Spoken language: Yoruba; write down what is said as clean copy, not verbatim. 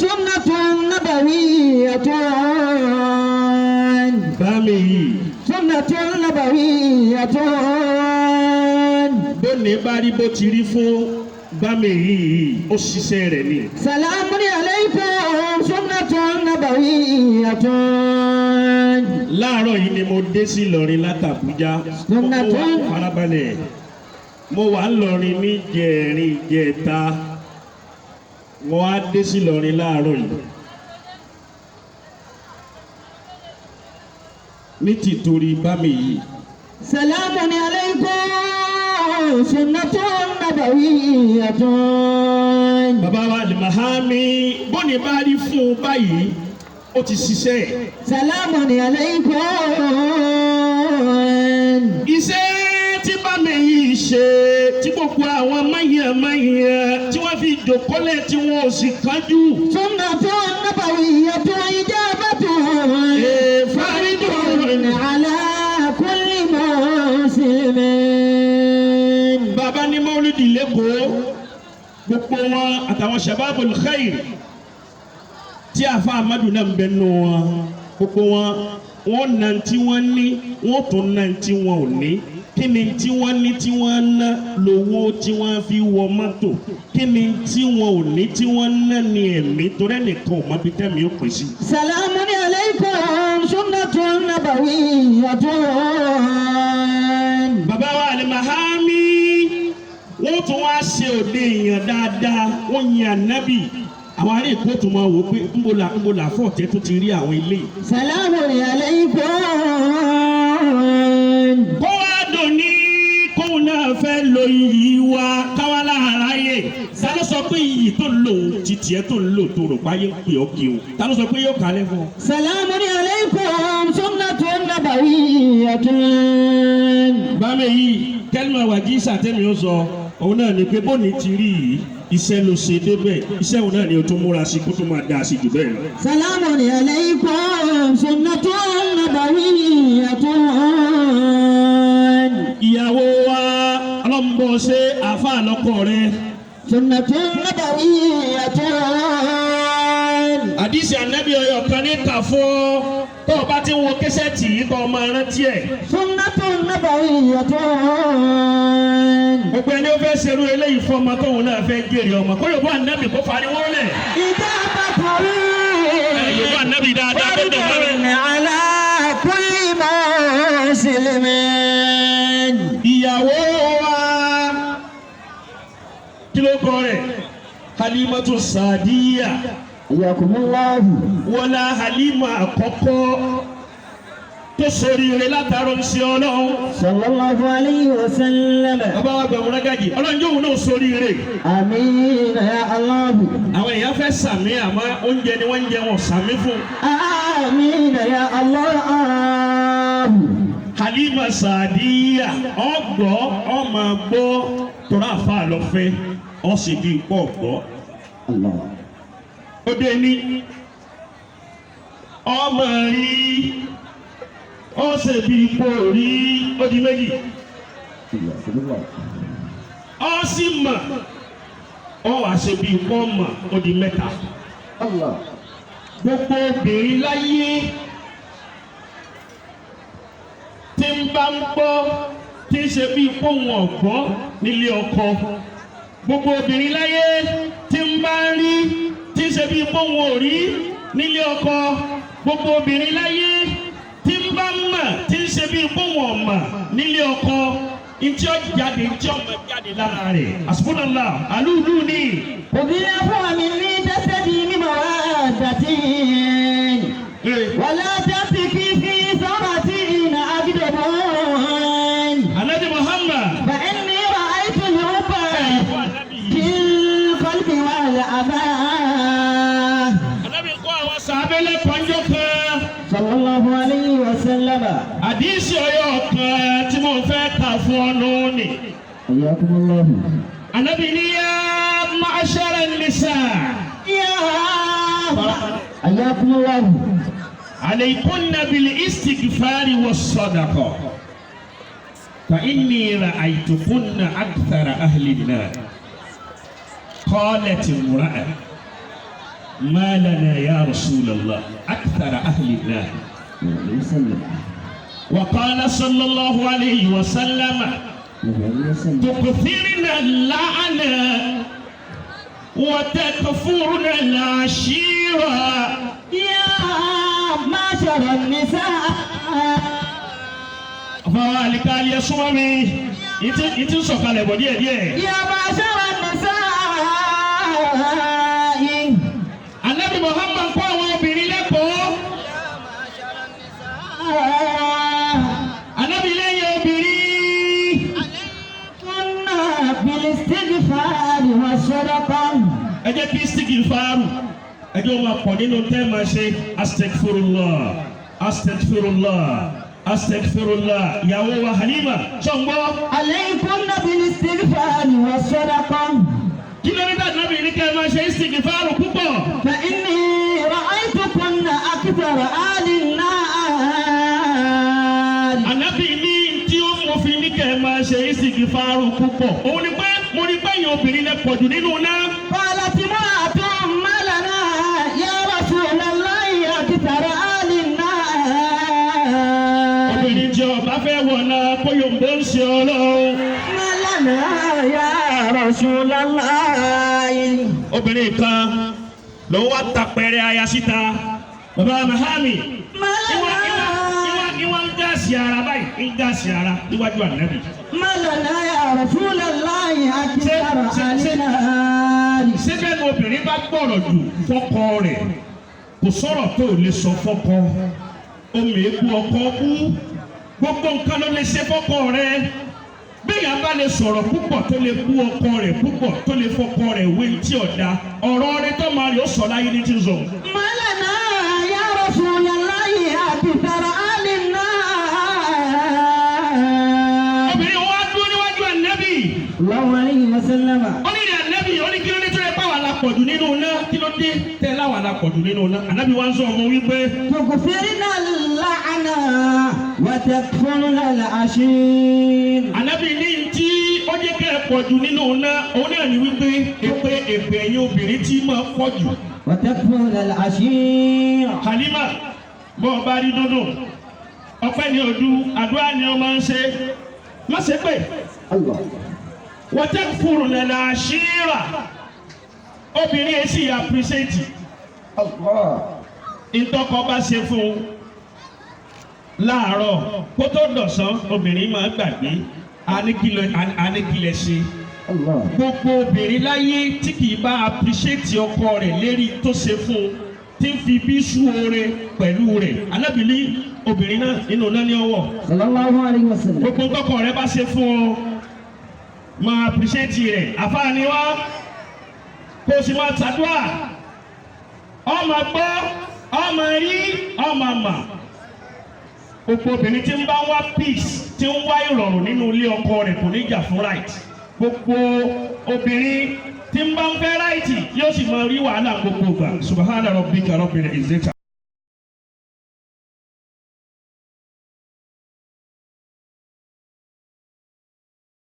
سنة نبوية. Bámi yìí. سنة نبوية. Bóni bá rí bó ti rí fún bámi yìí, ó ṣiṣẹ́ rẹ̀ ni. سلام عليكم سنة نبوية. Láàárọ̀ yìí ni mo dé sí Ìlọrin látàbújá. Mo wà farabalẹ̀, mo wà ńlọrin ní jẹ̀rin jẹ̀ta, mo wá dé sí Ìlọrin láàárọ̀ yìí ní tìtorí bámi yìí. سلام عليكم سنة نبوية. Bàbá wa Alimahami, bóni bá rí fún un báyìí, ó ti ṣiṣẹ́ ẹ̀. سلام عليكم. Iṣẹ́ tí bámi yìí ṣe tí gbogbo àwọn mayẹ̀mayẹ̀ tí wọ́n fi jòkólẹ̀ tí wọ́n ò sì kánjú. سنة نبوية إجابة فرد على كل مسلم. Bàbá ní mọ́lídì lẹ́kọ̀ọ́, gbogbo wọn àtàwọn shababul khair tí àfa Amadu náà ń bẹ nù wọn, gbogbo wọn wọn na tí wọ́n ní, wọ́n tún na tí wọ́n ò ní. Kí ni tí wọ́n ní tí wọ́n ná lówó tí wọ́n fi wọ mọ́tò? Kí ni tí wọ́n ò ní tí wọ́n ná ní ẹ̀mí? Torí ẹnìkan ò mọ bí tẹ́mi ó pè sí. سلام عليكم سنة نبوية. Bàbá wa Alimahami, wọ́n tún wá ṣe òde èèyàn dáadáa, wọ́n yin ànábì. Àwọn ará Èkó tún máa wò pé ńbọ̀là fọ̀tẹ́ tún ti rí àwọn ilé. سلام عليكم. Kó wá dùn ní kóun náà fẹ́ lo iyì wa káwá láàráyè. Ta ló sọ pé iyì tó ń lò ó ti tiẹ̀ tó ń lò tó rò páyé ń pè ọ́ kí o? Ta ló sọ pé yóò kálẹ̀ fún ọ? سلام عليكم سنة نبوية. Bámi yìí, kẹ́lìmọ̀ wàjí sàtẹ́mi ó sọ òun náà ni pé bóni ti rí yìí, iṣẹ́ ló ṣe débẹ̀, iṣẹ́ òun náà ni o tún múra sí kó tún máa dáa sí jù bẹ́ẹ̀ lọ. سلام عليكم سنة نبوية. Ìyàwó wa, ọlọ́mbọ ṣe àáfàá lọ́kọ rẹ. سنة نبوية. Àdìsí ànábì ọyọ kan ní kà fún ọ, tó o bá ti ń wo késẹ́ẹ̀tì yìí kọ́ ọ máa rántí ẹ̀. سنة نبوية. Gbogbo ẹni ó fẹ́ ṣerú eléyìí fún ọmọ tóun náà fẹ́ jèrè ọmọ, kó yóò bọ́ ànábì kó fariwo lẹ̀. إجابة Ẹ yóò bọ́ ànábì dáadáa kó dùn mọ́ mi. على كل مسلم. Ìyàwó wa, kí ló kọ rẹ̀? Halimatu Sadiya. حياكم الله. Wọlá Halima àkọ́kọ́ tó ṣoríire látàrọ ń ṣe Ọlọ́run. صلى الله عليه وسلم. Bàbá wa gbàmúrágàjì, Ọlọ́run yóò náà ṣoríire. آمين يا الله. Àwọn èèyàn fẹ́ sàmí, àmọ́ oúnjẹ ni wọ́n ń jẹ, wọn sàmí fún. آمين يا الله. Halima Sadiya, ọgbọ́ ọmọ gbọ́ tọ́ra àfa lọ́fẹ́ ọ̀sìn bíi pọ̀ gbọ́. الله. Ó dé ní ọmọ rí ọ̀sẹ̀ bíi pọ̀ rí, ó di méjì. Ọ sì mọ̀, ọ wá ṣe bíi pọ̀ mọ̀, ó di mẹ́ta. الله. Gbogbo obìnrin láyé tí ń bá ń gbọ́ tí ń ṣe bíi pòun ọ̀gbọ́ nílé ọkọ, gbogbo obìnrin láyé tí ń bá ń rí tí ń ṣe bíi pòun ò rí nílé ọkọ, gbogbo obìnrin láyé tí ń bá ń mọ̀ tí ń ṣe bíi pòun ọ̀mọ̀ nílé ọkọ, ntí ó jáde, ntí ó máa jáde lára rẹ̀, àsùnfúnàlà àlúùlù ni. خذ العفو مني تستدي بمودتي ولا تبكي في ثرتي أكذب. Anabi Muhammad. فإني رأيت الحب في القلب والأباء. Anabi kọ́ àwọn sàbẹ̀lẹ̀ pọ́njọ́ kan. صلى الله عليه وسلم. Àdìsí ọyọ kan tí mo fẹ́ kà fún ọ lónìí. حياكم الله. Anabi ní yá ma'ashara nisa. يا حياكم الله. Alaykunna bil istighfari was sadaqa. Fa inni ra'aytukunna akthara ahli an-nar. Qalat imra'a. ما لنا يا رسول الله أكثر أهل النار؟ وسلم. وقال صلى الله عليه وسلم: عليه وسلم. تكثرن اللعن وتكفرن العشيرة. يا معشر النساء. Àfáà alikali, ẹ súnmọ́ mi, ìtì ń sọ̀kalẹ̀ bọ̀ díẹ̀díẹ̀. يا معشر النساء. Anabi Muhammad kọ́ àwọn obìnrin lẹ́kọ̀ọ́. Anabi lẹ́yìn obìnrin, كنا بالاستغفار والصدقة. Ẹ jẹ́ kí istighfaru, ẹ jẹ́ wọn máa pọ̀ nínú tẹ́ máa ṣe. Astaghfirullah, astaghfirullah, astaghfirullah. Ìyàwó wa Halima, sọ̀ngbọ́. عليكن بالاستغفار والصدقة. Kí ló ní dàgbà nábì ní kẹ́ ẹ máa ṣe istighfaru púpọ̀? فإني رأيتكن أكثر أهل النار. Ànábì ní tí ó mú fi ní kẹ́ ẹ máa ṣe istighfaru púpọ̀, òun ni pé mo rí pé èèyàn obìnrin lẹ pọ̀jù nínú náà. قالت امرأة: ما لنا يا رسول الله أكثر أهل النار؟ Obìnrin tí ọba fẹ́ wọ̀ náà kó yòǹbó ń ṣe ọlọ́run. ما لنا يا رسول الله؟ Obìnrin kan ló wá tapẹ̀rẹ̀ aya síta, bàbá Mahami. ما Ìwà ìwà ìwà لنا ìwà ń gáàsì ara báyìí, ń gáàsì ara níwájú Ànábì. ما لنا يا رسول الله أكثر أهل النار؟ Ṣé bẹ́ẹ̀ ni obìnrin bá gbọ́rọ̀ jù fọ́kọ rẹ̀, kò sọ̀rọ̀ tó lè sọ fọ́kọ, omi eku ọkọ kú, gbogbo nǹkan ló lè ṣe fọ́kọ rẹ̀. Bẹ́ẹ̀ bá lè sọ̀rọ̀ púpọ̀, tó lè bú ọkọ rẹ̀ púpọ̀, tó lè fọkọ rẹ̀ wé tí ọ̀dà, ọ̀rọ̀ rẹ̀ tó máa rí ó sọ láyé ní tí ń sọ. ما لنا يا رسول الله أكثر أهل النار؟ Obìnrin wa dúró níwájú Ànábì. الله عليه وسلم. Ó ní ìrìn Ànábì, ó ní kí ló dé tó yẹ pé àwa la pọ̀jù nínú iná? Kí ló dé tẹ́ láwa la pọ̀jù nínú iná? Ànábì wa ń sọ ọmọ wípé تكثرن اللعن وتكفرن العشير. Ànábì ní tí ó jẹ́ kẹ́ ẹ pọ̀jù nínú iná, òun náà ní wípé èpè ẹ̀yin obìnrin tí máa pọ̀jù. وتكفرن العشير. Halima, bọ́ ọ bá rí dúdùn, ọpẹ́ ní ojú àdúrà ni ó máa ń ṣe, má ṣe pé. الله. وتكفرن العشيرة, obìnrin yẹn sì appreciate. الله. Ntọ́kọ bá ṣe fún un láàárọ̀, kó tó dọ̀sán, obìnrin máa gbàgbé aníkìlẹ̀ ṣe. الله. Gbogbo obìnrin láyé tí kì í bá appreciate ọkọ rẹ̀ lérí tó ṣe fún un, tí ń fi bí sú oore pẹ̀lú rẹ̀, alábìlí obìnrin náà nínú náà ní ọwọ́. صلى الله عليه وسلم. Gbogbo ntọ́kọ rẹ̀ bá ṣe fún ọ, máa appreciate rẹ̀. Àfáàní wá, kó o sì máa tàdúrà, ọmọ gbọ́, ọmọ rí, ọmọ mà. Gbogbo obìnrin tí ń bá wá peace, tí ń wá ìrọ̀rùn nínú ilé ọkọ rẹ̀, kò ní jà fún right. Gbogbo obìnrin tí ń bá ń fẹ́ right yóò sì máa rí wàhálà gbogbo gbà. سبحان ربك رب العزة.